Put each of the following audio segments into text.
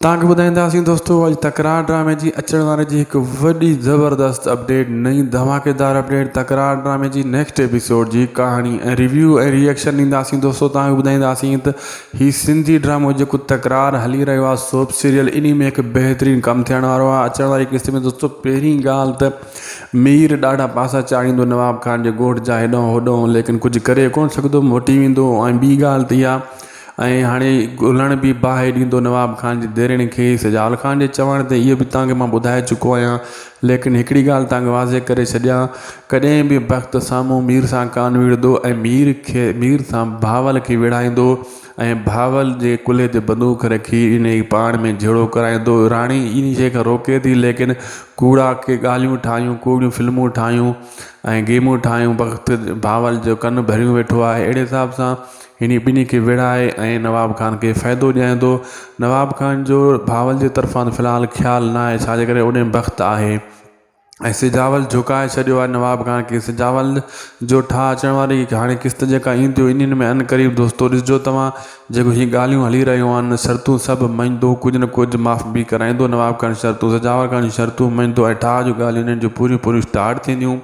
توهان کي ٻڌائينداسين دوستو اڄ تڪرار ڊرامي جي اچڻ واري جي هڪ وڏي زبردست اپڊيٽ نئين ڌماڪيدار اپڊيٽ تڪرار ڊرامي جي نيڪسٽ ايپيسوڊ جي ڪهاڻي ۽ ريويو ۽ ريئڪشن ڏينداسين دوستو توهان کي ٻڌائينداسين ته هي سنڌي ڊرامو جيڪو تڪرار هلي رهيو آهي سوپ سيريل انهي ۾ هڪ بهترين ڪم ٿيڻ وارو آهي اچڻ واري قسط ۾ دوستو پهرين ڳالهه ته مير ڏاڍا پاسا چاڙهيندو نواب خان جي ڳوٺ جا هيڏانهن هوڏانهن ليڪن ڪجهه ڪري ڪونه سگهندو موٽي ويندو ۽ ٻي ڳالهه ته اها ۽ هاڻي گلڻ به باهه ڏيندو نواب خان جي ڌيرڻي کي سجاول خان جي چوڻ تي اهو به توهان کي مان ٻڌائي چڪو آهيان ليڪن هڪڙي ڳالهه توهان کي واضح ڪري ڇڏيان ڪڏهن به بخت سامهون مير سان ڪانه وڙهندو ۽ مير کي مير سان بهاول کي وڙهائيندو ۽ بهاول جي ڪلهي تي بندوق رکي انهي پاڻ ۾ جهيڙو ڪرائيندو راڻي انهي شيء کان روڪي ٿي ليڪن ڪوڙا ڪي ڳالهيون ٺاهيون ڪوڙيون فلمون ٺاهيون ۽ گيمون ٺاهيون بخت بهاول جو ڪن ڀريون ويٺو آهي اهڙي حساب سان هني ٻنهي کي وڙهائي ۽ نواب خان کي فائدو ڏيائيندو. نواب خان جو بهاول جي طرفان في الحال خيال نه آهي ڇا جي ڪري اوڏي بخت آهي ۽ سجاول جهڪائي ڇڏيو آهي نواب خان کي سجاول جو ٺاهه اچڻ واري هاڻي قسط جيڪا اينديون انهن ۾ عنقريب دوستو ڏسجو توهان جيڪو هي ڳالهيون هلي رهيون آهن شرطون سڀ مڃندو ڪجهه نه ڪجهه معاف به ڪرائيندو نواب خان شرطون سجاول خان جون شرطون مڃندو ۽ ٺاهه جون ڳالهيون انهن جون پوريون پوريون اسٽارٽ ٿينديون.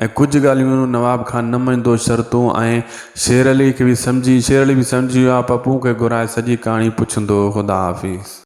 ۽ ڪجهه ڳالهيون نواب خان نه مڃندو شرطون ۽ شير علي کي به سمجهي شير علي به سمجهي ويو آهي پپو کي گهرائي سڄي ڪهاڻي پڇندو خدا حافظ.